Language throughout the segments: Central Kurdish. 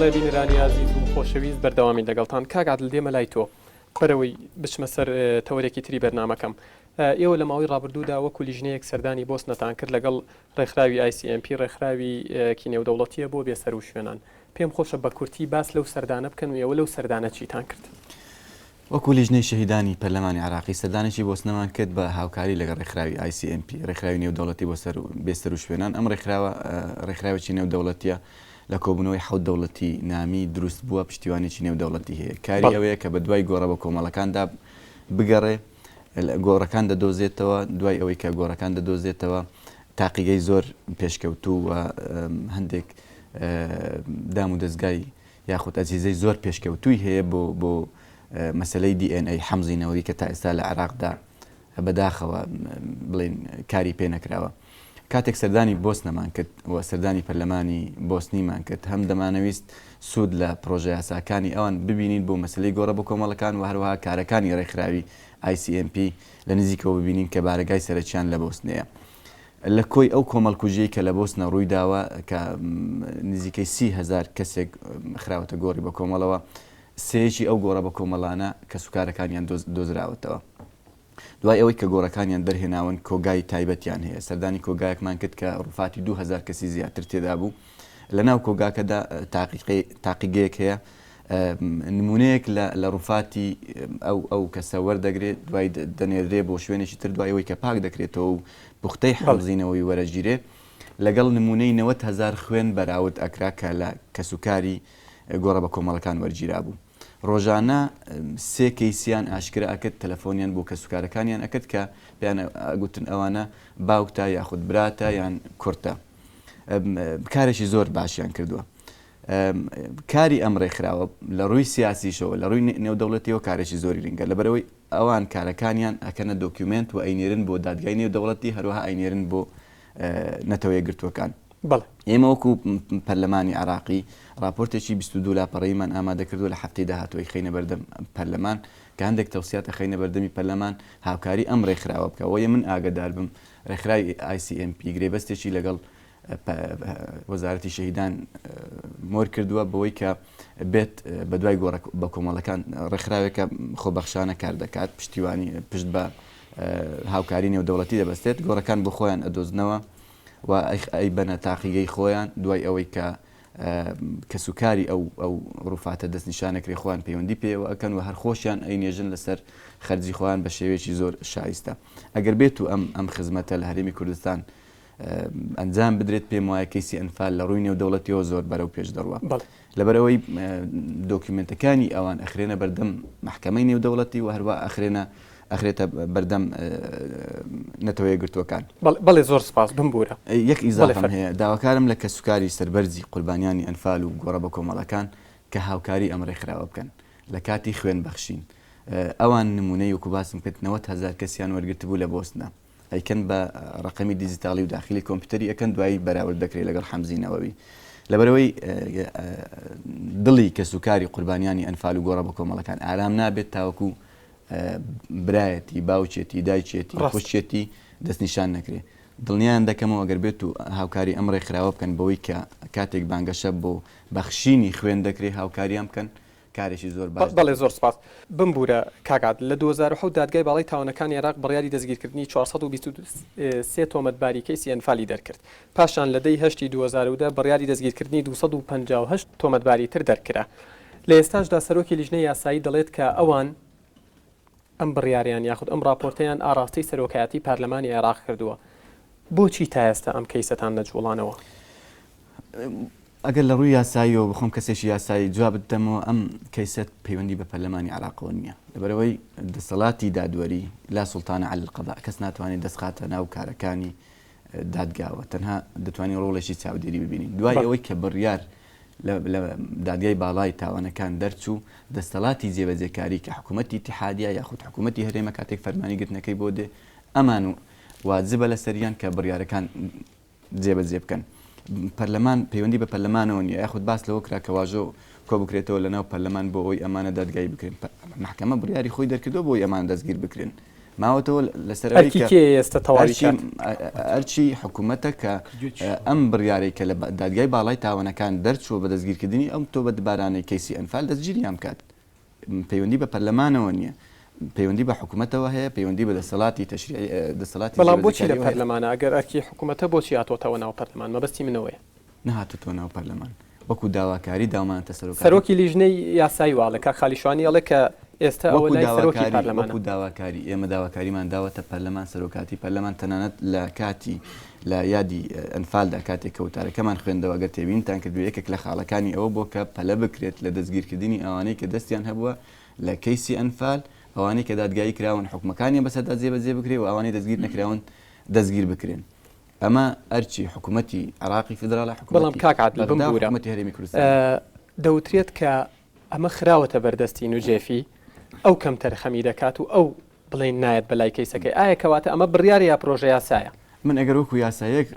بەڵێ بینەرانی ئازیز و خۆشەویست بەردەوامین لەگەڵتان. کاک عادل دێمە لای تۆ بەرەوەی بچمە سەر تەوەرێکی تری بەرنامەکەم. ئێوە لە ماوەی ڕابردوودا وەکو لیژنەیەک سەردانی بۆسنەتان کرد لەگەڵ ڕێکخراوی ICMP ڕێکخراویکی نێودەوڵەتیە بۆ بێسەروشوێنان. پێم خۆشە بە کورتی باس لەو سەردانە بکەن و ئێوە لەو سەردانە چیتان کرد؟ وەکو لیژنەی شەهیدانی پەرلەمانی عێراقی سەردانێکی بۆسنەمان کرد بە هاوکاری لەگەڵ ڕێکخراوی ICMP، ڕێکخراوی نێودەوڵەتی بۆ بێسەروشوێنان، ئەم ڕێکخراوە ڕێکخراوێکی نێودەوڵەتیە لە کۆبوونەوەی حەوت دەوڵەتی نامی دروست بووە، پشتیوانێکی نێودەوڵەتی هەیە، کاری ئەوەیە کە بەدوای گۆڕە بەکۆمەڵەکاندا بگەڕێ، گۆڕەکان دەدۆزێتەوە، دوای ئەوەی کە گۆڕەکان دەدۆزێتەوە تاقیگەی زۆر پێشکەوتوو و هەندێک دام و دەزگای یاخود ئەجهیزەی زۆر پێشکەوتووی هەیە بۆ بۆ مەسەلەی دی ئێن ئەی حەمزی نەوەوی کە تا ئێستا لە عێراقدا بەداخەوە بڵێین کاری پێ نەکراوە. کاتێک سەردانی بۆسنەمان کرد و سەردانی پەرلەمانی بۆسنیمان کرد هەم دەمانەویست سوود لە پرۆژە یاساکانی ئەوان ببینین بۆ مەسەلەی گۆڕە بە کۆمەڵەکان و هەروەها کارەکانی ڕێکخراوی ICMP لە نزیکەوە ببینین کە بارەگای سەرەکیان لە بۆسنەیە. لە کۆی ئەو کۆمەڵکوژیەی کە لە بۆسنە ڕوویداوە کە نزیکەی 30هزار کەسێک خراوەتە گۆڕی بە کۆمەڵەوە، سێیەکی ئەو گۆڕە بە کۆمەڵانە کەسوکارەکانیان دۆزراوەتەوە. دوای ئەوەی کە گۆڕەکانیان دەرهێناون کۆگای تایبەتیان هەیە، سەردانی کۆگایەکمان کرد کە ڕوفاتی 2000 کەسی زیاتر تێدا بوو. لە ناو کۆگاکەدا تاقیگەیەک هەیە نمونەیەک لە ڕوفاتی ئەو ئەو کەسە وەردەگرێت دوای دەنێردرێ بۆ شوێنێکی تر دوای ئەوەی کە پاک دەکرێتەوە و پوختەی حەمزینەوەی وەرەگیرێ لەگەڵ نمونەی 90 هەزار خوێن بەراورد ئەکرا کە لە کەسوکاری گۆڕە بە کۆمەڵەکان وەرگیرابوو. ڕۆژانە سێ کەیسیان ئاشکرا ئەکرد تەلەفۆنیان بۆ کەسوکارەکانیان ئەکرد کە پێیان ئەگوتن ئەوانە باوکتە یاخود براتە یان کوڕتە. کارێکی زۆر باشیان کردووە. کاری ئەم ڕێکخراوە لە ڕووی سیاسیشەوە لە ڕووی نێودەوڵەتیەوە کارێکی زۆر گرنگە لەبەرئەوەی ئەوان کارەکانیان ئەکەنە document و ئەینێرن بۆ دادگای نێودەوڵەتی هەروەها ئەینێرن بۆ نەتەوە یەکگرتووەکان. بەڵێ. ئێمە وەکو پەرلەمانی عێراقی ڕاپۆرتێکی 22 لاپەڕەییمان ئامادە کردووە لە هەفتەی داهاتوو ئەیخەینە بەردەم پەرلەمان کە هەندێک تەوسیات ئەخەینە بەردەمی پەرلەمان هاوکاری ئەم ڕێکخراوە بکا وەیە من ئاگەدار بم ڕێکخراوی ICMP گرێبەستێکی لەگەڵ وەزارەتی شەهیدان مۆر کردووە بەوەی کە بێت بە دوای گۆڕە بە کۆمەڵەکان ڕێکخراوێکە خۆبەخشانە کار دەکات پشتیوانی پشت بە هاوکاری نێودەوڵەتی دەبەستێت گۆڕەکان بۆ خۆیان ئەدۆزنەوە و ئەیبەنە تاقیگەی خۆیان دوای ئەوەی کە کەسوکاری ئەو ئەو ڕوفاتە دەستنیشانەکرێ خۆیان پەیوەندی پێوە ئەکەن و هەر خۆشیان ئەینێژن لەسەر خەرجی خۆیان بە شێوەیەکی زۆر شایستە ئەگەر بێت و ئەم ئەم خزمەتە لە هەرێمی کوردستان ئەنجام بدرێت پێم وایە کەیسی ئەنفال لە ڕووی نێودەوڵەتیەوە زۆر بەرەو پێش دەڕوا لەبەرئەوەی دۆکیومێنتەکانی ئەوان ئەخرێنە بەردەم مەحکەمەی نێودەوڵەتی و هەروە ئەخرێنە ئەخرێتە بەردەم نەتەوە یەکگرتووەکان. بەڵێ زۆر سپاس بمبورە. یەک ئیزافەم هەیە داواکارم لە کەسوکاری سەربەرزی قوربانیانی ئەنفال و گۆڕە بەکۆمەڵەکان کە هاوکاری ئەم ڕێکخراوە بکەن لە کاتی خوێن بەخشین ئەوان نمونەی وەکو باسم کرد 90 هەزار کەسیان وەرگرتبوو لە بۆسنە ئەیکەن بە ڕەقەمی دیجیتاڵی و داخلی کۆمپیوتەری ئەکەن دوایی بەراورد دەکرێت لەگەڵ حەمزی نەوەوی لەبەرئەوەی دڵی کەسوکاری قوربانیانی ئەنفال و گۆڕە بە کۆمەڵەکان ئارام نابێت تاوەکو برایەتی باوکێتی دایکێتی خوشکێتی دەستنیشان نەکرێت دڵنیان دەکەمەوە گەر بێت و هاوکاری ئەم ڕێکخراوە بکەن بەوەی کە کاتێک بانگەشە بۆ بەخشینی خوێن دەکرێت هاوکاریان بکەن کارێکی زۆر باش بەڵێ زۆر سوپاس. بمبورە کاک عادل، لە 2007 دادگای باڵای تاوانەکانی عێراق بڕیاری دەستگیرکردنی 423 تۆمەتباری کەیسی ئەنفالی دەرکرد. پاشان لە دە ی هەشتی 2010 بڕیاری دەستگیرکردنی 258 تۆمەتباری تر دەرکرا. لە ئێستاشدا سەرۆکی لیژنەی یاسایی دەڵێت کە ئەوان ئەم بڕیارەیان یاخود ئەم ڕاپۆرتەیان ئاڕاستەی سەرۆکایەتی پارلەمانی عێراق کردووە. بۆچی تا ئێستا ئەم کەیسەتان نەجوڵانەوە؟ ئەگەر لە ڕووی یاساییەوە بخۆم کەسێکی یاسایی جوابت بدەمەوە ئەم کەیسە پەیوەندی بە پەرلەمانی عێراقەوە نییە لەبەرئەوەی دەسەڵاتی دادوەری لا سوڵتانە علی القضاء کەس ناتوانێت دەست خاتە ناو کارەکانی دادگاوە تەنها دەتوانین ڕۆڵێکی چاودێری ببینین دوای ئەوەی کە بڕیار لە دادگای باڵای تاوانەکان دەرچوو دەستەڵاتی جێبەجێکاری کە حکوومەتی ئیتیحادیە یاخود حکوومەتی هەرێمە کاتێک فەرمانی گرتنەکەی بۆ دێ ئەمان و واجبە لەسەریان کە بڕیارەکان جێبەجێ بکەن. پەرلەمان پەیوەندی بە پەرلەمانەوە نییە، یاخود باس لەوە کرا کە واژۆ کۆبکرێتەوە لەناو پەرلەمان بۆ ئەوەی ئەمانە دادگایی بکرێن. مەحکەمە بڕیاری خۆی دەرکردووە بۆ ئەوەی ئەمانە دەستگیر بکرێن. ماوەتەوە لەسەر ئەوەی ئەرکی کە کێیە ئێستا تەواوی ئەرکی کات؟ ئەرکی حکوومەتە کە ئەم بڕیارەی کە لە دادگای باڵای تاوانەکان دەرچووە بە دەستگیرکردنی ئەم تۆمەتبارانەی کەیسی ئەنفال دەستگیریان بکات. پەیوەندی بە پەرلەمانەوە نییە، پەیوەندی بە حکوومەتەوە هەیە، پەیوەندی بە دەسەڵاتی تەشریعی دەسەڵاتی بەڵام بۆچی لە جێبەجێکاریەوە هەیە. پەرلەمانە؟ ئەگەر ئەرکی حکوومەتە بۆچی هاتۆتەوە ناو پەرلەمان؟ مەبەستی من ئەوەیە. نەهاتۆتەوە ناو پەرلەمان. وەکو داواکاری داومانەتە سەرۆکاتی. سەرۆکی لیژنەی یاسایی وا ئەڵێ، کاک خالی شوانی ئەڵێ کە ئێستا ئەوە وەکو لای سەرۆکی داواکاری پەرلەمانە. وەکو داواکاری ئێمە داواکاریمان داوەتە پەرلەمان، سەرۆکاتی پەرلەمان تەنانەت لە کاتی لە یادی ئەنفالدا کاتێک کە وتارەکەمان خوێندەوە گەر تێبینیتان کردبێ یەکێک لە خاڵەکانی ئەوە بووە کە پەلە بکرێت لە دەستگیرکردنی ئەوانەی کە دەستیان هەبووە لە کەیسی ئەنفال، ئەوانەی کە دادگایی کراون حوکمەکانیان بەسەردا جێبەجێ بکرێ و ئەوانەی دەستگیر نەکراون دەستگیر بکرێن. ئەمە ئەرکی حکومەتی عێراقی فیدراڵە، بەڵام حکومەتی کاک عادل بەغدا و بمبورە حکومەتی هەرێمی کوردستانە. دەوترێت کە ئەمە خراوەتە بەردەستی نوجێفی، ئەو کەمتەرخەمی دەکات و ئەو بڵێین نایەت بەلای کەیسەکەی، ئایا کەواتە ئەمە بڕیارە یا پرۆژە یاسایە؟ من ئەگەر وەکو یاسایەک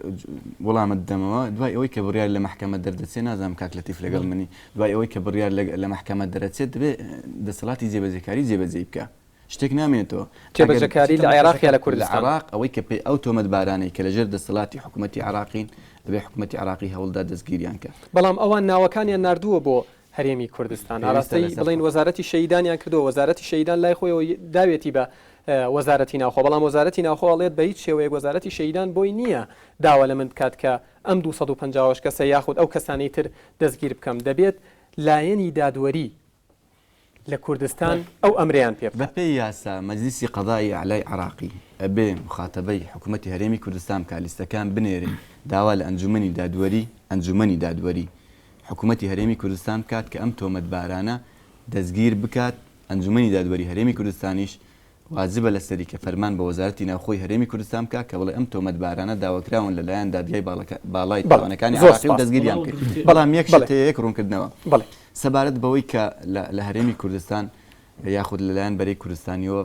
وڵامت بدەمەوە، دوای ئەوەی کە بڕیار لە مەحکەمە دەردەچێ، نازانم کاک لەتیف لەگەڵ منی، دوای ئەوەی کە بڕیار لە مەحکەمە دەرەچێت دەبێ دەسەڵاتی جێبەجێکاری جێبەجێی بکا. شتێک نامێنێتەوە. ئەگەر جێبەجێکاری لە عێراق یا لە لە کوردستان؟ عێراق ئەوەی کە پێ ئەو تۆمەتبارانەی کە لەژێر دەسەڵاتی حکومەتی عێراقین، دەبێ حکومەتی عێراقی هەوڵدا دەستگیریان کا. بەڵام ئەوان ناوەکانیان ناردووە بۆ هەرێمی کوردستان پێویستە ئاراستەی لەسەر بڵێین وەزارەتی شەهیدانیان کردووە، وەزارەتی شەهیدان لای خۆیەوە داوێتی بە وەزارەتی ناوخۆ، بەڵام وەزارەتی ناوخۆ ئەڵێت بە هیچ شێوەیەک وەزارەتی شەهیدان بۆی نییە داوا لە من بکات کە ئەم 258 کەسە یاخود ئەو کەسانەی تر دەستگیر بکەم، دەبێت لایەنی دادوەری لە کوردستان ئەو ئەمرەیان پێ بکات. بەپێی یاسا مەجلیسی قەزائی ئەعلای عێراقی ئەبێ موخاتەبەی حکومەتی هەرێمی کوردستان بکات لیستەکان بنێرێ داوا لە ئەنجومەنی دادوەری ئەنجومەنی دادوەری حکومەتی هەرێمی کوردستان بکات کە ئەم تۆمەتبارانە دەستگیر بکات، ئەنجومەنی دادوەری هەرێمی کوردستانیش واجبە لەسەری کە فەرمان بە وەزارەتی ناوخۆی هەرێمی کوردستان بکات کە بڵێ ئەم تۆمەتبارانە داواکراون لەلایەن دادگای باڵای بەڵێ تاوانەکانی زۆر عێراقی و سوپاس. دەستگیریان بکەین. بەڵام یەک بەڵێ شت هەیە یەک ڕوونکردنەوە بەڵێ. سەبارەت بەوەی کە لە هەرێمی کوردستان یاخود لەلایەن بەرەی کوردستانیەوە.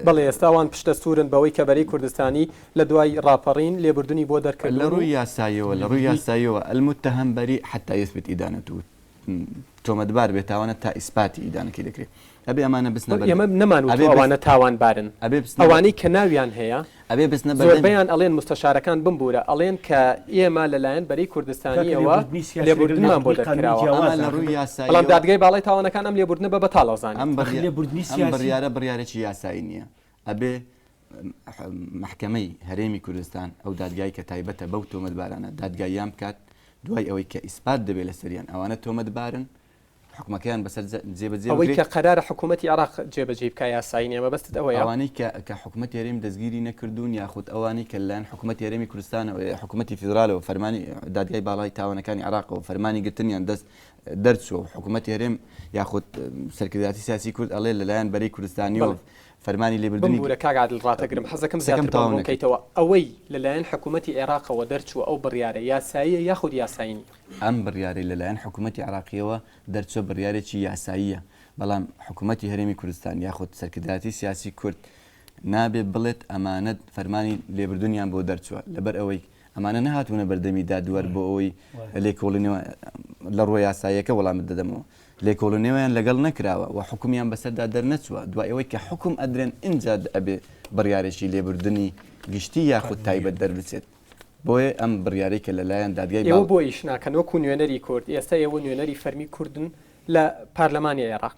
بەڵێ ئێستا ئەوان پشتئەستوورن بەوەی کە بەرەی کوردستانی لە دوای ڕاپەڕین لێبوردنی بۆ لە دەرکردوون و. ڕووی یاساییەوە لە ڕووی یاساییەوە المتهم بریء حتی یثبت ادانته تۆمەتبار بێتاوانە تا ئیسپاتی ئیدانەکەی دەکرێ ئەبێ ئەمانە بچنە بەر ئێمە نەمان ئەبێ وتووە بچ ئەوانە تاوانبارن ئەبێ بچنە بەر ئەوانەی کە ناویان هەیە ئەبێ بچنە بەردەمی. زۆربەیان ئەڵێن مستەشارەکان بمبورە ئەڵێن کە ئێمە لەلایەن بەرەی کاکە کوردستانیەوە لێبوردنی سیاسی لەگەڵ لێبوردنمان بۆ لێبوردنی قانونی دەرکراوە. ئەمە جیاوازە لە ئاخر. ڕووی بەڵام یاساییەوە دادگای باڵای تاوانەکان ئەم لێبوردنە بە بەتاڵ ئەزانێت. ئەم ئاخر بڕیا لێبوردنی ئەم سیاسی. بڕیارە بڕیارێکی یاسایی نییە ئەبێ مەحکەمەی هەرێمی کوردستان ئەو دادگای کە تایبەتە بەو تۆمەتبارانە دادگاییان بکات دوای ئەوەی کە ئیسپات دەبێت لەسەریان ئەوانە تۆمەتبارن حوکمەکەیان بەسەر جێبەجێ ئەوەی بکرێت. کە قەرارە حکوومەتی عێراق جێبەجێی بکا یاسایی نییە، مەبەستت ئەوەیە؟ ئەوانەی کە کە حکوومەتی هەرێم دەستگیری نەکردوون یاخود ئەوانەی کە لەلایەن حکوومەتی هەرێمی کوردستانەوە حکوومەتی فیدراڵەوە فەرمانی دادگای باڵای تاوانەکانی عێراقەوە فەرمانی گرتنیان دەست دەرچووە و حکوومەتی هەرێم یاخود سەرکردایەتی سیاسی کورد ئەڵێ لەلایەن بەرەی کوردستانیەوە بەڵێ. فەرمانی لێبردنی بمبوورە کاک عادل ڕاتەگرم حەزەکەم قسەکەم زیاتر بۆم تەواو ڕوون نەکرد. کەیتەوە ئەوەی لەلایەن حکوومەتی عێراقەوە دەرچووە ئەو بڕیارە یاساییە یاخود یاسایی نییە؟ ئەم بڕیارەی لەلایەن حکوومەتی عێراقییەوە دەرچووە بڕیارێکی یاساییە، بەڵام حکوومەتی هەرێمی کوردستان یاخود سەرکردایەتی سیاسی کورد نابێ بڵێت ئەمانە فەرمانی لێبردنیان بۆ دەرچووە، لەبەر ئەوەی ئەمانە نەهاتوونە بەردەمی دادوەر بۆ ئەوەی لێکۆڵینەوە لە ڕووە یاساییەکە وەڵامت دەدەمەوە لێکۆڵینەوەیان لەگەڵ نەکراوە و حوکمیان بەسەردا دەرنەچووە، دوای ئەوەی کە حوکم ئەدرێن ئینجا ئەبێ بڕیارێکی لێبردنی گشتی یاخود تایبەت دەربچێت. بۆیە ئەم بڕیارەی کە لەلایەن دادگای ئێوە باڵ. بۆ ئیش ناکەن وەکو نوێنەری کورد، ئێستا ئێوە نوێنەری فەرمی کوردن لە پارلەمانی عێراق،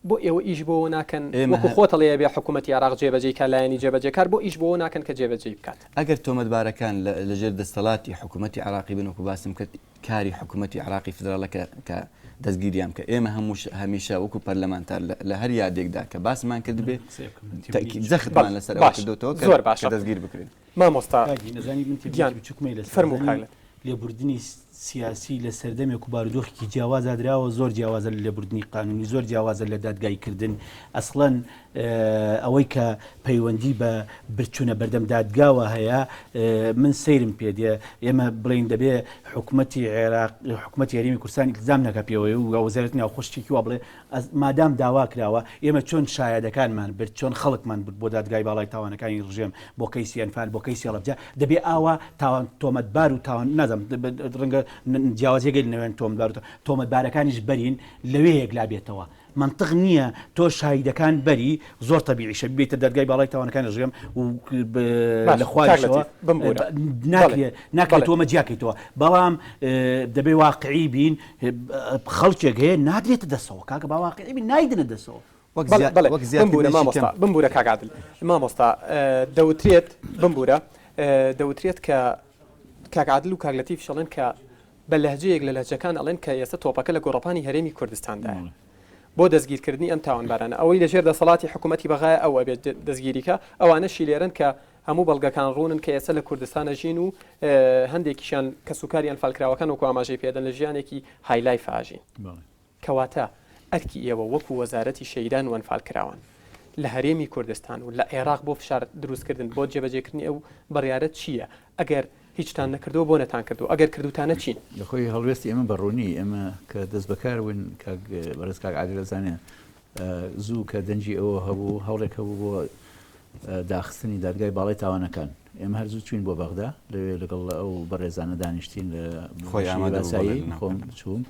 بۆ ئێوە ئیش بۆوە ناکەن ئێمە وەکو هەر. خۆت ئەڵێی ئەبێ حکومەتی عێراق جێبەجێی کا لایەنی جێبەجێکار بۆ ئیش بۆوە ناکەن کە جێبەجێی بکات؟ ئەگەر تۆمەتبارەکان لە لەژێر دەستەڵاتی حکومەتی عێراقی بن وەکو باسم کرد کاری حکومەتی عێراقی فیدراڵە کە کە دەستگیریان بکا ئێمە هەمووش هەمیشە وەکو پەرلەمانتار لە لە هەر یادێکدا کە باسمان کردبێ قسەیە بکەم من تەئکید تێبینی جەختمان بەڵێ لەسەر ئەوە باشە کردۆتەوە کە زۆر کە باشە دەستگیر بکرێن. مامۆستا کاکی نەزانی من گیان تێبینیەکی بچوکمەی لەسەر فەرموو ئەزانی کاک لەتیف. لێبوردنی سیاسی لە سەردەمێک و بارودۆخێکی جیاوازا دراوە زۆر جیاوازە لە لێبوردنی قانونی زۆر جیاوازە لە دادگایی کردن ئەسڵەن ئەوەی کە پەیوەندی بە برچونە بەردەم دادگاوە هەیە من سەیرم پێ دێ ئێمە بڵێین دەبێ حکومەتی عێراق حکومەتی هەرێمی کوردستان ئیلتزام نەکا پێوەی و وەزارەتی ناوخۆ شتێکی وا بڵێ مادام داوا کراوە ئێمە چۆن شایەدەکانمان برد چۆن خەڵکمان برد بۆ دادگای باڵای تاوانەکانی ڕژێم بۆ کەیسی ئەنفال بۆ کەیسی هەڵەبجە دەبێ ئاوا تاوان تۆمەتبار و تاوان نازانم ڕەنگە جیاوازیەکەی لە نێوان تۆمەتبار و تۆمەتبارەکانیش بەرین لەوێ یەکلا بێتەوە. مەنتق نییە تۆ شاهیدەکان بەری زۆر تەبیعیشە ببیتە دادگای باڵای تاوانەکانی ڕژێم و لە خوارەوە ناکرێت ناکرێت تۆ ئەمە جیاکەیتەوە بەڵام دەبێ واقعی بین خەڵکێک هەیە نادرێتە دەستەوە کاکە با واقعی بین نایدنە دەستەوە بمبورە مامۆستا بمبورە کاک عادل مامۆستا دەوترێت بمبورە دەوترێت کە کاک عادل و کاک لەتیف شەڵێن کە بە لەهجەیەک لە لەهجەکان ئەڵێن کە ئێستا تۆپەکە لە گۆڕەپانی هەرێمی کوردستاندایە بۆ دەستگیرکردنی ئەم تاوانبارانە ئەوەی لەژێر دەسەڵاتی حکوومەتی بەغایە ئەو ئەبێت دەستگیریکە ئەوانەشی لێرەن کە هەموو بەڵگەکان ڕوونن کە ئێستا لە کوردستان ئەژین و هەندێکیشیان کەسوکاری ئەنفالکراوەکان وەکو ئاماژەی پێدەن لە ژیانێکی high life ئاژین. کەواتە ئەرکی ئێوە وەکو وەزارەتی شەهیدان و ئەنفالکراوان لە هەرێمی کوردستان و لە عێراق بۆ فشار دروستکردن بۆ جێبەجێکردنی ئەو بڕیارە چییە؟ ئەگەر هیچتان نەکردووە بۆ نەتانکردووە؟ ئەگەر کردووتانە چین؟ لە خۆی هەڵوێستی ئێمە بە ڕوونی ئێمە کە دەستبەکار بووین کاک بەڕێز کاک عادل ئەزانێ زوو کە دەنگی ئەوە هەبوو هەوڵێک هەبوو بۆ داخستنی دادگای باڵای تاوانەکان ئێمە هەر زوو چوین بۆ بەغدا لەوێ لەگەڵ ئەو بەڕێزانە دانیشتین لە خۆی ئامادە بوو بەڵێ خۆم چووم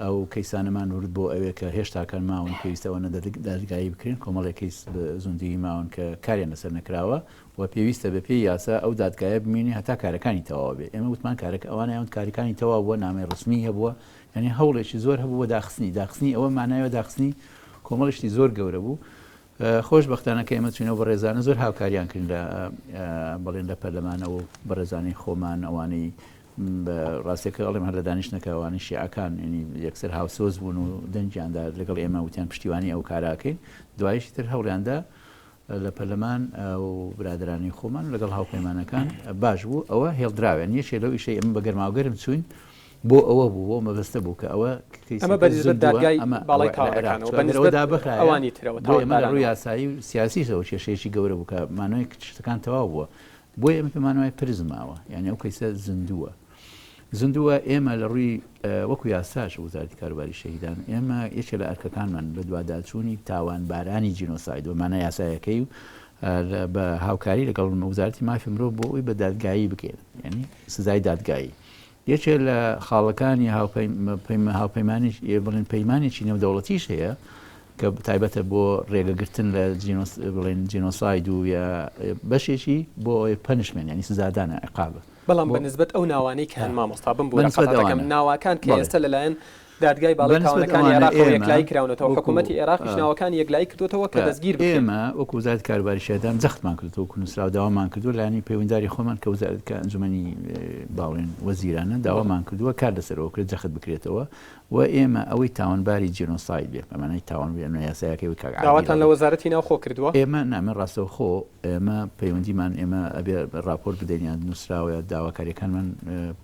ئەو کەیسانەمان ورد بۆ ئەوێ کە هێشتاکان ماون پێویستە ئەوەنە دادگایی بکرێن کۆمەڵێک کەیس بە زوندیی ماون کە کاریان لەسەر نەکراوە و پێویستە بە پێی یاسا ئەو دادگایە بمینێ هەتا کارەکانی تەواو بێ ئێمە وتمان کارەکە ئەوانیان کارەکانی تەواو بووە نامەی ڕسمی هەبووە یعنی هەوڵێکی زۆر هەبوو بۆ داخستنی داخستنی ئەوە مانایەوە داخستنی کۆمەڵی شتی زۆر گەورە بوو خۆش بەختانە کە ئێمە چوینەوە بەڕێزانە زۆر هاوکاریان کردین لە بەڵێن لە پەرلەمانەوە و بەڕێزانی خۆمان ئەوانەی ڕاستەکە ئەڵێم هەر لە دانیشتنەکە ئەوانەی شیعەکان ینی یەکسەر هاوسۆز بوون و دەنگیاندا لەگەڵ ئێمە وتیان پشتیوانی ئەو کاراکەین دوایشی تر هەوڵیاندا لە پەرلەمان و برادەرانی خۆمان لەگەڵ هاوپەیمانەکان باش بوو ئەوە هێڵدراوێن یەکێ لەو ئیشەی ئەمە بە گەرماوگەرم چوین بۆ ئەوە بوو بۆ مەبەستە بوو کە ئەوە ئەمە بە نسبەت دادگای باڵای تاوانەکانەوە بە نسبەت ئەوانی ترەوە بۆ ئێمە لە ڕووی یاسایی و سیاسیشەوە کێشەیەکی گەورە بوو کە مانای شتەکان تەواو بووە بۆیە ئێمە پێمان وایە پرس ماوە یعنی ئەو کەیسە زیندووە زیندووە ئێمە لە ڕووی وەکو یاساش وەزارەتی کاروباری شەهیدان ئێمە یەکێ لە ئەرکەکانمان بەدواداچوونی تاوانبارانی جینۆساید و مانا یاسایەکەی و بە هاوکاری لەگەڵ وەزارەتی مافی مرۆڤ بۆ ئەوی بە دادگایی بکەین یعنی سزای دادگایی یەکێ لە خاڵەکانی هاوپەیمانی بڵێن پەیمانێکی نێودەوڵەتیش هەیە کە تایبەتە بۆ ڕێگەگرتن لە بڵێن جینۆساید و یا بەشێکی بۆ punishment ینی سزادانە عقابە بەڵام بە نسبەت ئەو ناوانەی کە هەن مامۆستا بمبورە قەتعەکەم ناوەکان کە ئێستا لەلایەن دادگای باڵای تاوانەکانی عێراقەوە یەکلایی کراونەتەوە، حکوومەتی عێراقیش ناوەکانی یەکلایی کردووەتەوە کە دەستگیر بکرێن. ئێمە وەکو وەزارەتی کاروباری شەهیدان جەختمان کردووەتەوە، وەکو نووسراو داوامان کردووە لایەنی پەیوەندیداری خۆمان کە وەزارەت کە ئەنجومەنی باڵێن وەزیرانە داوامان کردووە کار لەسەر ئەوە بکرێت جەخت بکرێتەوە و ئێمە ئەوەی تاوانباری جینۆساید بێ بە مانای تاوان بێ ئەمە یاسایەکەی وەک کاک عادل داواتان لە وەزارەتی ناوخۆ کردووە؟ ئێمە نا من ڕاستەوخۆ ئێمە پەیوەندیمان ئێمە ئەبێ ڕاپۆرت بدەین یان نووسراوە یا داواکاریەکانمان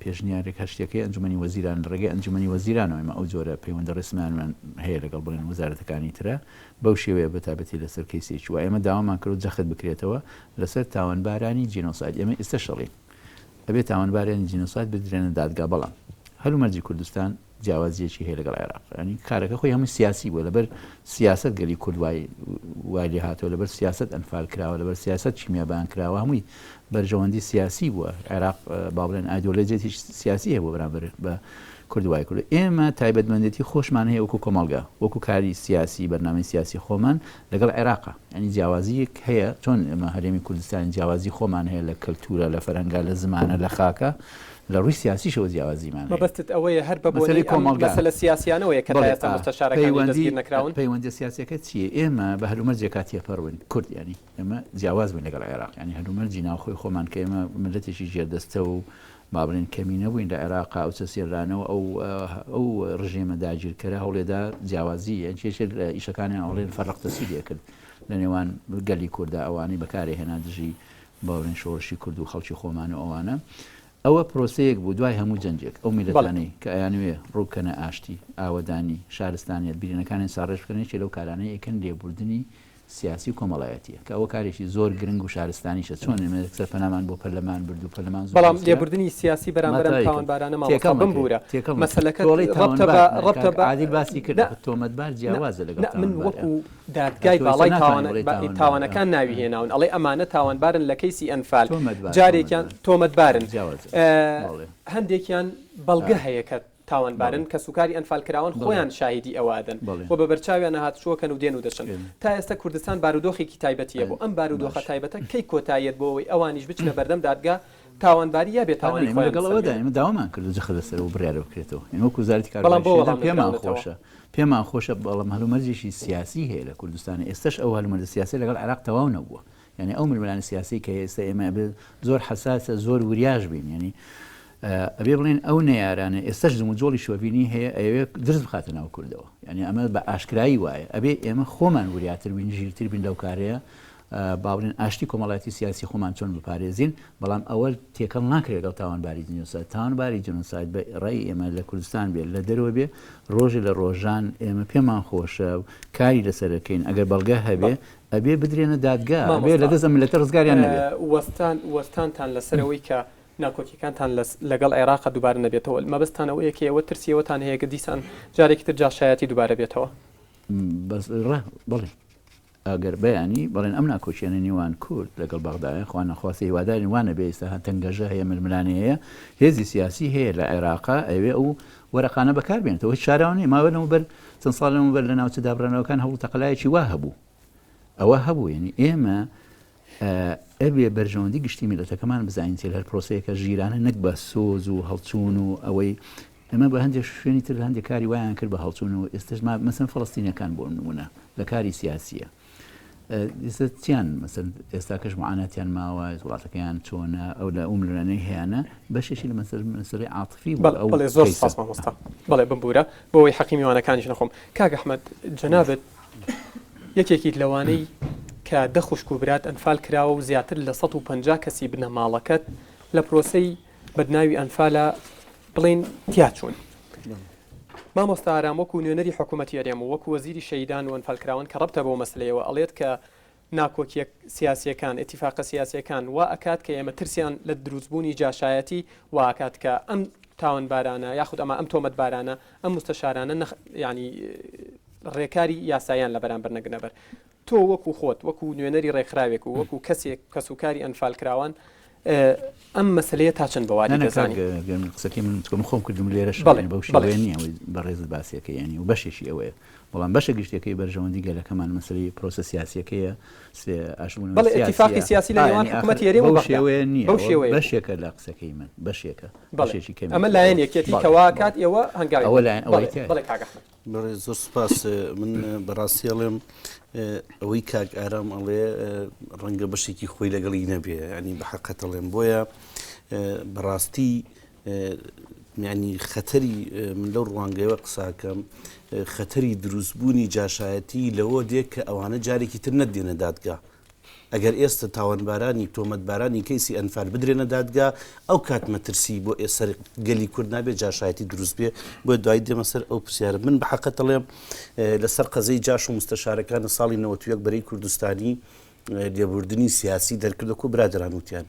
پێشنیارێک هەر شتێکەی ئەنجومەنی وەزیران لە ڕێگەی ئەنجومەنی وەزیرانەوە ئێمە ئەو جۆرە پەیوەندە ڕسمیانمان هەیە لەگەڵ بڵێن وەزارەتەکانی ترە بەو شێوەیە بە تایبەتی لەسەر کەیسێکی وا ئێمە داوامان کرد جەخت بکرێتەوە لەسەر تاوانبارانی جینۆساید ئێمە ئێستا شەڵین ئەبێ تاوانبارانی جینۆساید بدرێنە دادگا بەڵام هەلومەرجی کوردستان جیاوازیەکی هەیە لەگەڵ عێراق ینی کارەکە خۆی هەمووی سیاسی بووە لەبەر سیاست گەلی کورد وای وای لێ هاتووە لەبەر سیاست ئەنفال کراوە لەبەر سیاست کیمیابان کراوە هەمووی بەرژەوەندی سیاسی بووە عێراق با بڵێن ئایدۆلۆژیەتی سیاسی هەبوو بەرامبەر بە کورد وای کرد ئێمە تایبەتمەندێتی خۆشمان هەیە وەکو کۆمەڵگا وەکو کاری سیاسی بەرنامەی سیاسی خۆمان لەگەڵ عێراقا ینی جیاوازیەک هەیە چۆن ئێمە هەرێمی کوردستان جیاوازی خۆمان هەیە لە کەلتورە لە فەرهەنگا لە زمانە لە خاکە لە ڕووی سیاسیشەوە جیاوازیمان هەیە. مەبەستت ئەوەیە هەر بە بۆنەی ئەم مەسەلە سیاسیانەوەیە کە تا ئێستا موستەشارەکانیش دەستگیر نەکراون؟ پەیوەندیە سیاسیەکە چییە؟ ئێمە بە هەلومەرجێکا تێپەڕ بووین، کورد یانی ئێمە جیاواز بووین لەگەڵ عێراق، یانی هەلومەرجی ناوخۆی خۆمان کە ئێمە میللەتێکی ژێردەستە و با بڵێین کەمینە بووین لە عێراقا، ئەو چەسێنرانەوە ئەو ئەو ڕژێمە داگیرکەرە هەوڵێدا جیاوازی یەکێ لە ئیشەکانیان ئەڵێن فەرق تەسیری کرد لە نێوان گەلی کووردا ئەوانەی بەکارێ هێنا دژی باڵێن شۆڕشی کورد و خەڵکی خۆمان و ئەوانە ئەوە پرۆسەیەک بوو دوای هەموو جەنگێک ئەو میللەتانەی کە ئەیانەوێ ڕووبکەنە ئاشتی، ئاوەدانی، شارستانیەت، برینەکانیان ساڕێژ بکەن یەکێ لەو کارانەی ئەیکەن لێبوردنی سیاسی و کۆمەڵایەتیە کە ئەوە کارێکی زۆر گرنگ و شارستانیشە چۆن ئێمە یەکسەر پەنامان بۆ پەرلەمان برد و پەرلەمان زۆر بەڵام دروستکرا لێبوردنی سیاسی بەرامبەر ئەم ماتایکم تاوانبارانە مامۆستا تێکەڵ نەکرێ بمبورە تێکەڵ نەکرێ مەسەلەکە تۆڵەی ڕەبتە بە تاوانبار نا ڕەبتە کاک بە عادل باسی کرد نا ئەخ تۆمەتبار نا جیاوازە لەگەڵ نا من تاوانبار وەکو دادگای تۆ ئێستا باڵای ناتوانی بڵێی تاوانبار تاوانەکان ناوی هێناون ئەڵێ ئەمانە تاوانبارن لە کەیسی ئەنفال تۆمەتبار جارێکیان تۆمەتبار تۆمەتبارن جیاوازە بەڵێ هەندێکیان بەڵگە هەیە کە. تاوانبارن، کەسوکاری ئەنفالکراوان خۆیان شاهیدی ئەوە ئەدەن و بە بەرچاویانە هاتوچۆکەن و دێن و دەچن. تا ئێستا کوردستان بارودۆخێکی تایبەتی هەبوو، ئەم بارودۆخە تایبەتە کەی کۆتاییەت بۆ ئەوەی ئەوانیش بچنە بەردەم دادگا تاوانباری یا بێتاوانی خۆیان بسەلمێنن؟ لەگەڵ ئەوەدا ئێمە داوامان کردووە جەخت لەسەر ئەو بڕیارە بکرێتەوە، ئێمە وەکو وەزارەتی کاروباری شەهیدان پێمان خۆشە پێمان خۆشە، بەڵام هەلومەرجێکی سیاسی هەیە لە کوردستان، ئێستاش ئەو هەلومەرجە سیاسیە لەگەڵ عێراق تەواو نەبووە، یانی ئەو ململانێ سیاسیەی کە ئێستا ئێمە ئەبێ زۆر حەساسە زۆر وریاش بین یانی ئەبێ بڵێن ئەو نەیارانە ئێستاش جموجۆڵی شۆڤینی هەیە ئەیەوێ درز بخاتە ناو کوردەوە یعنی ئەمە بە ئاشکرایی وایە ئەبێ ئێمە خۆمان وریاتر بین ژیرتر بین لەو کارەیە با بڵێن ئاشتی کۆمەڵایەتی سیاسی خۆمان چۆن بپارێزین بەڵام ئەوە تێکەڵ ناکرێت لەگەڵ تاوانباری جینۆساید تاوانباری جینۆساید بە ڕای ئێمە لە کوردستان بێت لە دەرەوە بێ ڕۆژێ لە ڕۆژان ئێمە پێمان خۆشە و کاری لەسەرەکەین ئەگەر بەڵگە هەبێ ئەبێ بدرێنە دادگا ئەبێ لە دەست ئەم میللەتە ڕزگاریان نەبێ. وەستان وەستانتان لەسەر ئەوەی کە ناکۆکیەکانتان لەگەڵ عێراقا دووبارە نەبێتەوە مەبەستتان ئەوەیە کە ئێوە ترسی ئەوەتان هەیە کە دیسان جارێکی تر جاشایەتی دووبارە بێتەوە؟ بەس ڕە بەڵێ ئەگەر بەیانی بەڵێن ئەم ناکۆکیانە نێوان کورد لەگەڵ بەغدایە خوا نەخواستە هیوادارین وا نەبێ ئێستا تەنگەژە هەیە ململانێ هەیە هێزی سیاسی هەیە لە عێراقا ئەوێ ئەو وەرەقانە بەکار بێنێتەوە هیچ شاراوە نیە ماوە لەمەوبەر چەند ساڵ لەمەوبەر لە ناوچە دابڕێنەوەکان هەوڵ تەقەلایەکی وا هەبوو ئەوە هەبوو یعنی ئێمە ئەبێ بەرژەوەندی گشتی میلەتەکەمان بزانین چێ هەر پرۆسەیەکە ژیرانە نەک بە سۆز و هەڵچوون و ئەوەی ئەمە بە هەندێک شوێنی تر هەندێک کاری وایان کرد بە هەڵچوون و ئێستش مەسن فلستینەکان بۆ نمونە لە کاری سیاسیە ئێستا چیان مەسەن ئێستاکەش معاناتیان ماوە وڵاتەکەیان چۆنە ئەو لە ئەو ململانێی هەیانە بەشێکی لە مەسەر مەسەلەی عاتفی بوو ئەو بەڵێ زۆر سپاس مامۆستا بەڵێ بمبوورە بۆ ئەوەی حەقی میوانەکانیش نەخۆم کاک ئەحمەد جەنابت یەکێکیت لەوانەی کە دە خوشک و برات ئەنفال کراوە و زیاتر لە 150 کەسی بنەماڵەکەت لە پرۆسەی بەدناوی ئەنفالە بڵێین تیا چوون. مامۆستا ئارام وەکو نوێنەری حکوومەتی هەرێم و وەکو وەزیری شەهیدان و ئەنفالکراوان کە ڕەبتە بەو مەسەلەیەوە ئەڵێت کە ناکۆکیە سیاسیەکان، ئیتیفاقە سیاسیەکان وا ئەکات کە ئێمە ترسیان لە دروستبوونی جاشایەتی وا ئەکات کە ئەم تاوانبارانە یاخود ئەمە ئەم تۆمەتبارانە ئەم مستەشارانە نەخ یانی ڕێکاری یاساییان لە بەرامبەر نەگرنە بەر. تۆ وەکو خۆت، وەکو نوێنەری ڕێکخراوێک و وەکو کەسێک کەسوکاری ئەنفالکراوان ئەم مەسەلەیە تا چەند بە وادی دەزانی؟ قسەکەی من چکە من خۆم کردم لێرەش بەڵێ بەو شێوەیە نییە ئەوەی بەڕێزت باسیەکەی یانی و بەشێکی ئەوەیە بەڵام بەشە گشتیەکەی بەرژەوەندی گەلەکەمان مەسەلەی پرۆسە سیاسیەکەیە ئاشبوونەوەی بەڵێ ئیتیفاقی سیاسی لە نێوان حکوومەتی هەرێم و بەو شێوەیە نییە بەو شێوەیە بەشێکە لە قسەکەی من بەشێکە بەشێکی کەمی ئەمە لایەن یەکێتی کەوا کات ئێوە هەنگاوی ئەوە لایەن ئەوەی بەڵێ کاک ئەحمەد. بەڵێ زۆر سوپاس من بەڕاستی ئەڵێم ئەوەی کاک ئارام ئەڵێ ڕەنگە بەشێکی خۆی لەگەڵی نەبێ ینی بە حەقەت ئەڵێم بۆیە بەڕاستی ینی خەتەری من لەو ڕوانگەیەوە قساکەم خەتەری دروستبوونی جاشایەتی لەوە دێ کە ئەوانە جارێکی تر نەدێنە دادگا ئەگەر ئێستە تاوانبارانی تۆمەتبارانی کەیسی ئەنفال بدرێنە دادگا ئەو کات مەترسی بۆ سەر گەلی کورد نابێت جاشایەتی دروست بێ بۆ دوای دێمە سەر ئەو پرسیارە من بە حەقەت دەڵێم لەسەر قەزەی جاش و مستەشارەکان لە ساڵی 91 بەرەی کوردستانی لێبوردنی سیاسی دەرکردە کو برادران وتیان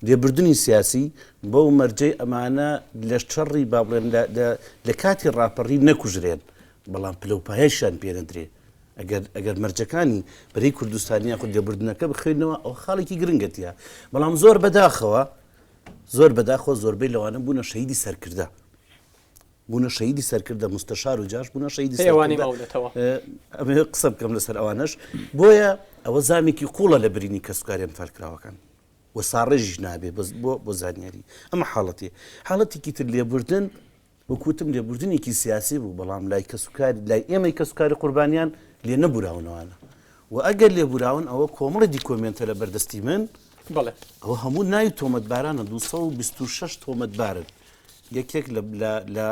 لێبوردنی سیاسی بەو مەرجەی ئەمانە لە شەڕی با بڵێن لە کاتی ڕاپەڕی نەکوژرێن بەڵام پلەوپایەشیان پێنەدرێ ئەگەر ئەگەر مەرجەکانی بەرەی کوردستانی یاخود لێبوردنەکە بخوێنەوە ئەو خاڵێکی گرنگە تیا بەڵام زۆر بەداخەوە زۆر بەداخەوە زۆربەی لەوانە بوونە شەهیدی سەرکردە بوونە شەهیدی سەرکردە مستەشار و جاش بوونە شەهیدی ئەوانەی ماونەتەوە ئەمێ قسە بکەم لەسەر ئەوانەش بۆیە ئەوە زامێکی قوڵە لە برینی کەسوکاری ئەنفالکراوەکان و ساڕێژیش نابێ بەس بۆ بۆ زانیاری ئەمە حاڵەتی حاڵەتێکی تر لێبوردن وەک وتم لێبوردنێکی سیاسی بوو، بەڵام لای کەسوکاری، لای ئێمەی کەسوکاری قوربانیان لێ نەبوراونەوانە و ئەگەر لێبوراون ئەوە کۆمەڵی دیکۆمێنتە لە بەردەستی من، بەڵێ. ئەوە هەموو ناوی تۆمەتبارانە، 226 تۆمەتبارن، یەکێک لە لە لە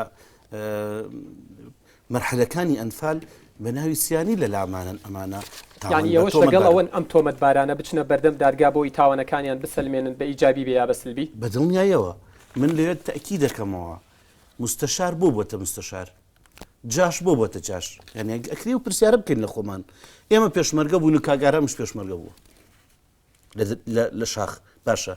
مەرحەلەکانی ئەنفال بە ناوی سیانی لە لامانن ئەمانە تاوان یانی ئێوەش لەگەڵ ئەوەن ئەم تۆمەتبارانە بچنە بەردەم دادگا بۆی تاوانەکانیان بسەلمێنن بە ئیجابی بێ یا بە سلبی؟ بە دڵنیایەوە. من لەوێ تەئکید دەکەمەوە مستەشار بۆ بۆتە مستەشار جاش بۆ بۆتە جاش یعنی ئەکرێ و پرسیارە بکەین لە خۆمان ئێمە پێشمەرگە بوون و کاک ئارامش پێشمەرگە بووە لە شاخ باشە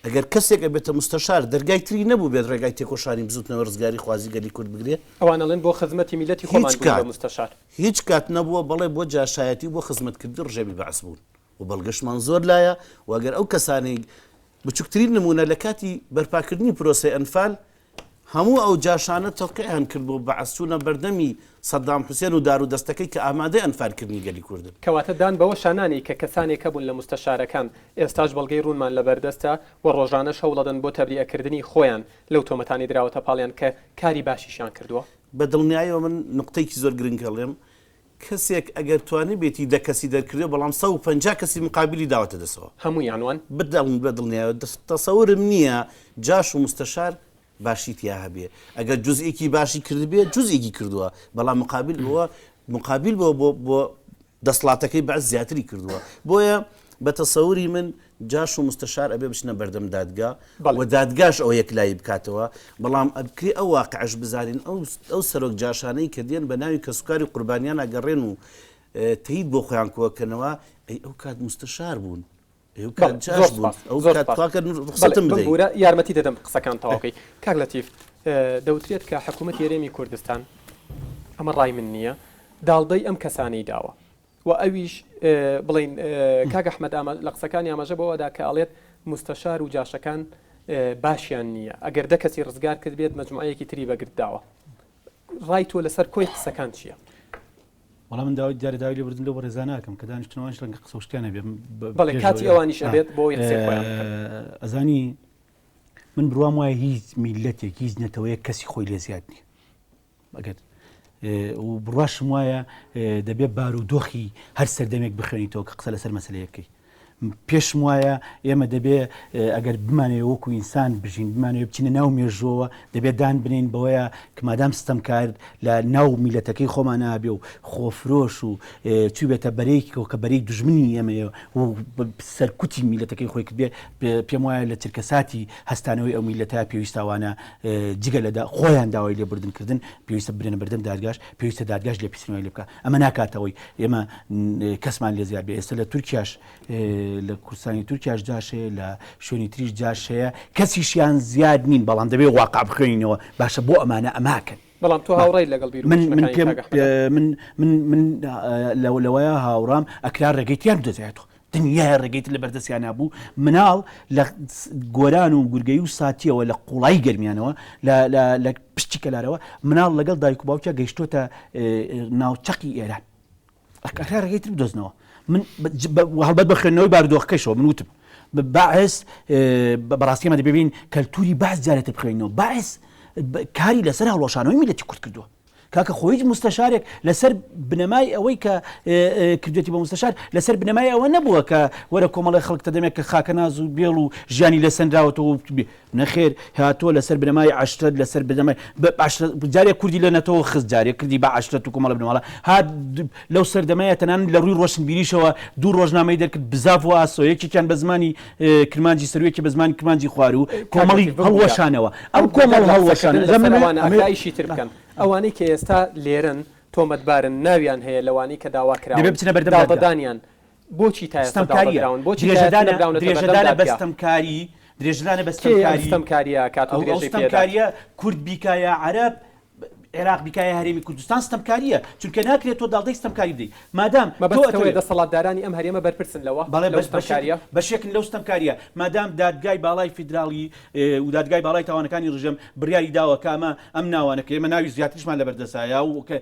ئەگەر کەسێک ئەبێتە مستەشار دەرگای تری نەبوو بێت ڕێگای تێکۆشانی بزوتنەوە ڕزگاری خوازی گەلی کورد بگرێ ئەوان ئەڵێن بۆ خزمەتی میلەتی خۆمان بووین بە مستەشار هیچ کات نەبووە بەڵێ بۆ جاشایەتی و بۆ خزمەتکردنی ڕژێمی بەعس بوون و بەڵگەشمان زۆر لایە و ئەگەر ئەو کەسانەی بچوکترین نمونە لە کاتی بەرپاکردنی پرۆسەی ئەنفال. هەموو ئەو جاشانە تەوقیعیان کرد بۆ بەعس چوونە بەردەمی سەدام حوسێن و دارو دەستەکەی کە ئامادەی ئەنفالکردنی گەلی کوردن. کەواتە دان بەوەشا نانێی کە کەسانێک هەبوون لە موستەشارەکان ئێستاش بەڵگەی ڕوونمان لەبەردەستە و ڕۆژانەش هەوڵەدەن بۆ تەبریئەکردنی خۆیان لەو تۆمەتانەی دراوەتە پاڵیان کە کاری باشیشیان کردووە؟ بە دڵنیایەوە من نوقتەیەکی زۆر گرنگ ئەڵێم، کەسێک ئەگەر توانیبێتی دە کەسی دەرکردبێ بەڵام 150 کەسی مقابلی داوەتە دەسەوە. هەموویان وان؟ بە دڵنیایەوە تەسەورم نییە جاش و مستەشار باشی تیا هەبێ ئەگەر جزئێکی باشی کردبێ جزئێکی کردووە بەڵام مقابل بۆ مقابل بۆ بۆ بۆ دەسڵاتەکەی بەعس زیاتری کردووە بۆیە بە تەسەوری من جاش و مستەشار ئەبێ بچنە بەردەم دادگا و دادگاش ئەوە یەکلایی بکاتەوە بەڵام ئەبکرێ ئەو واقعش بزانین ئەو ئەو سەرۆک جاشانەی کە دێن بە ناوی کەسوکاری قوربانیان ئەگەڕێن و تەیید بۆ خۆیان کۆکەنەوە ئەی ئەو کات مستەشار بوون ئەو کات جاش بوون ئەو کات تواکە ڕوخسەتم بدەی. ببورە یارمەتی دەدەم قسەکان تەواوکەی کاک لەتیف دەوترێت کە حکوومەتی هەرێمی کوردستان ئەمە ڕای من نییە داڵدەی ئەم کەسانەی داوە و ئەویش بڵین کاک ئەحمەد لە قسەکانی ئاماژە بەوەدا کە ئەڵێت مستەشار و جاشەکان باشیان نییە ئەگەر دە کەسی ڕزگار کرد بێت مەجموعەیەکی تری بەگرت داوە ڕای تۆ لەسەر کۆی قسەکان چییە؟ وەڵا من داوای جارێ داوای لێبوردن لەو بەڕێزانە ئەکەم کە دانیشتنەوەش ڕەنگە قسە و شتیان هەبێ بەڵێ کاتی ئەوانیش ئەبێت بۆ ئەوەی قسەی خۆیان بکەن. ئەزانی من بڕوام وایە هیچ میللەتێک هیچ نەتەوەیەک کەسی خۆی لێ زیاد نییە ئەگەر و بڕواشم وایە دەبێت بارودۆخی هەر سەردەمێک بخوێنیتەوە کە قسە لەسەر مەسلەیە بکەیت پێشم وایە ئێمە دەبێ ئەگەر بمانەوێ وەکو ئینسان بژین، بمانەوێ بچینە ناو مێژووەوە، دەبێ دان بنێین بەوەیا کە مادام ستەمکار لە ناو میللەتەکەی خۆمانا بێ و خۆفرۆش و چووبێتە بەرەیەکەوە کە بەرەی دوژمنی ئێمەیە و سەرکوتی میللەتەکەی خۆی کردبێ، پێم وایە لە چرکەساتی هەستانەوەی ئەو میللەتە پێویستە ئەوانە جگە لە خۆیان داوای لێبوردن کردن، پێویستە برێنە بەردەم دادگاش، پێویستە دادگاش لێپیسینەوەی لێ بکا. ئەمە ناکاتەوەی ئێمە کەسمان لێ زیاد بێ ئێستا لە تورکیاش لە کوردستانی تورکیاش جاش هەیە لە شوێنی تریش جاش هەیە کەسیشیان زیاد نین بەڵام دەبێ واقع بخوێنینەوە باشە بۆ ئەمانە ئەماکەن بەڵام تۆ هاوڕای لەگەڵ بیر من من پێم من من من لەوەیە هاوڕام ئەکرا ڕێگەی تیان بدۆزێتەوە دنیای ڕێگەی تر لە بەردەستیانا بوو، مناڵ لە گۆران و گورگەی و ساتیەوە لە قوڵایی گەرمیانەوە لە لە لە پشتی کەلارەوە مناڵ لەگەڵ دایک و باوکیا گەیشتۆتە ناو چەقی ئێران ئەکرا ڕێگەی تر بدۆزنەوە من هەڵبەت بە خوێندنەوەی بارودۆخەکەیشەوە من وتم بەعس بەڕاستی ئەمە دەبێ بین کەلتوری بەعس جارێتر بخوێنینەوە بەعس کاری لەسەر هەڵوەشانەوەی میللەتی کورد کردووە کاکە خۆ هیچ مستەشارێک لەسەر بنەمای ئەوەی کە کردێتی بە مستەشار لەسەر بنەمای ئەوە نەبووە کە وەرە کۆمەڵی خەڵک تەدەمێک کە خاکەناز و بێڵ و ژیانی لەسەنراوەتەوە نەخێر هاتووە لەسەر بنەمای عەشرەت لەسەر بنەمای جارێک کوردی لە نەتەوە خست جارێک کردی بە عەشرەت و کۆمەڵە بنەماڵە هات لەو سەردەمەیە تەنانەت لە ڕووی ڕۆشنبیریشەوە دوو ڕۆژنامەی دەرکرد بزاڤ و ئاسۆ یەکێکیان بە زمانی کرمانجی سەروو یەکێ بە زمانی کرمانجی خواروو کۆمەڵی هەڵوەشانەوە ئەم کۆمەڵ هەڵوەشانە لەسەر ئەوانە ئەکرا ئیشی تر بکەن ئەوانەی کە ئێستا لێرەن تۆمەتبارن ناویان هەیە لەوانەی کە داوا کراون دەبێ بچنە بەردەم دادگا. داڵدەدانیان بۆچی تا ئێستا ستەمکارییە داڵدەدراون بۆچی تا ئێستا درێژەدانە نەبراونەتە بەردەم درێژەدانە بە دادگا ستەمکاری درێژەدانە بە کێ ئەم ستەمکاری ستەمکارییە ئەکات و ئەو ئەو درێژەی پێ ئەدات؟ ستەمکارییە کورد بیکا یا عەرەب عێراق بیکا یا هەرێمی کوردستان ستەمکارییە چونکە ناکرێت تۆ داڵدەی ستەمکاری بدەی مادام تۆ مەبەستت ئەوەیە ئەتەوێ دەسەڵاتدارانی ئەم هەرێمە بەرپرسن لەوە؟ بەڵێ لەو بەش بەشێکن ستەمکارییە؟ بەشێکن لەو ستەمکارییە مادام دادگای باڵای فیدراڵی و دادگای باڵای تاوانەکانی ڕژێم بڕیاری داوە کە ئەمە ئەم ناوانە کە ئێمە ناوی زیاتریشمان لەبەردەستایە و کە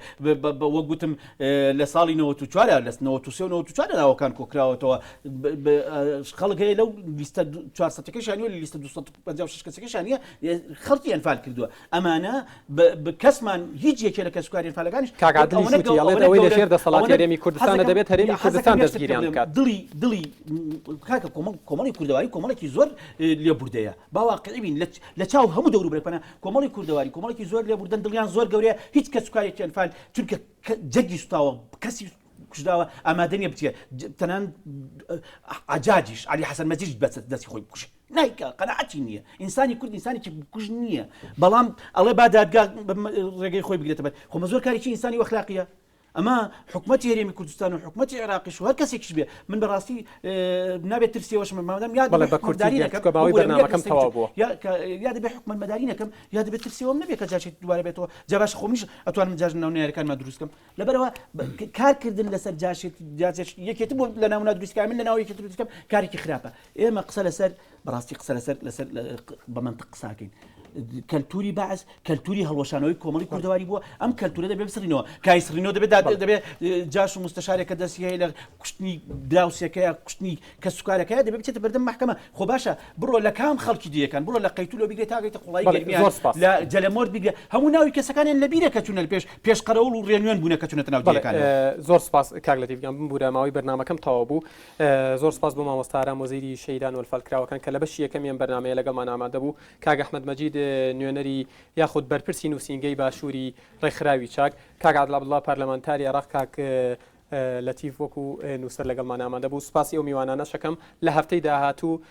وەک گوتم لە ساڵی 94 لە 93 و 94 ناوەکان کۆکراوەتەوە خەڵک هەیە لەو لیستە 400 ەکەشیان نیە لە لیستە 256 کەسەکەشیان نیە خەڵکی ئەنفال کردووە ئەمانە کەسمان هیچ یەکێ لە کەسوکاری ئەنفالەکانیش کاک عادلیش ئەوەنە وتی ئەڵێت ئەوەنە ئەوەی گەورەن لەژێر دەسەڵاتی ئەوەنە هەرێمی کوردستانە حەزەکەم دەبێت هەرێمی حەزەکەم کوردستان یەک شت پێ دەستگیریان بڵێم بکات. دڵی دڵی کاکە کۆمەڵ کۆمەڵی کوردەواری کۆمەڵێکی زۆر لێبوردەیە با واقعی بین لە چاو هەموو دەوروبەرەکانە کۆمەڵی کوردەواری کۆمەڵێکی زۆر لێبوردەن دڵیان زۆر گەورەیە هیچ کەسوکارێکی ئەنفال چونکە جەرگی سوتاوە کەسی کوژراوە ئامادە نییە بچێ تەنان عجاجیش علی حەسەن مەجیدیش دەستی خۆی بکوژێ نایکا قەناعەتی نییە ئینسانی کورد ئینسانێکی بکوژ نییە بەڵام ئەڵێ با دادگا ڕێگەی خۆی بگرێتە بەر خۆمە زۆر کارێکی ئینسانی وەخلاقیە ئەمە حکومەتی هەرێمی کوردستان و حکومەتی عێراقیش و هەر کەسێکیش بێ من بەڕاستی نابێت ترسیەوەش مادام یا بەڵێ دەبێ بە کورتی حکومەتداری بێت نەکەم چونکە ماوەی ببورە من یەک بەرنامەکەم ڕستەی تەواو بچووک بووە. یا کە یا دەبێ حکومەت مەداری نەکەم یا دەبێت ترسیەوەم نەبێ کە جاشێک دووبارە بێتەوە جا باشە خۆ منیش ئەتوانم جاش ناو نەیارەکانمان دروست کەم لەبەرەوە کار کردن لەسەر جاشێت جاشێت یەکێتی بۆ لە ناونا دروست کە من لە ناو یەکێتی دروست کەم کارێکی خراپە ئێمە قسە لەسەر بەڕاستی قسە لەسەر لەسەر بە مەنتق قساکەین. کەلتوری بەعس کەلتوری هەڵوەشانەوەی کۆمەڵی کوردەواری بووە ئەم کەلتورە دەبێ بسڕینەوە کای سڕینەوە دەبێت دەبێت جاش و مستەشارێک کە دەستی هەیە لە کوشتنی دراوسێکەیە کوشتنی کەسوکارەکەیە دەبێت بچێتە بەردەم مەحکەمە خۆ باشە بڕۆ لە کام خەڵکی دیەکان بڕۆ لە قەیتولۆ بیگرێ تاگەیتە قوڵایی گەرمیان لە جەلەمۆرد بیگرە هەموو ناوی کەسەکانیان لەبیرە کە چوونە پێش پێش قەرەوڵ و ڕێنوێن بوونە کە چوونەتە ناو دیەکانەوە. زۆر سپاس کاک لەتیف گیان بمبورە ماوەی بەرنامەکەم تەواو بوو زۆر سپاس بۆ مامۆستا ئارام وەزیری شەهیدان و ئەنفالکراوەکان کە لە بەشی یەکەمی ئەم بەرنامەیە لەگەڵمان ئامادە بوو کاک ئەحمەد مەجید نوێنەری یاخود بەرپرسی نووسینگەی باشووری ڕێکخراوی چاک کاک عادل عەبدوڵا پەرلەمانتاری عێراق کاک لەتیف وەکو نووسەر لەگەڵمان ئامادە بوو سوپاسی ئەو میوانانەش ئەکەم لە هەفتەی داهاتوو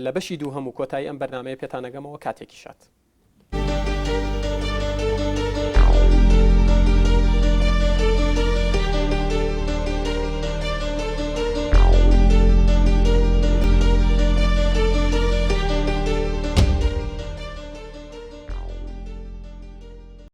لە بەشی دووهەم و کۆتایی ئەم بەرنامەیە پێتان ئەگەمەوە کاتێکی شاد.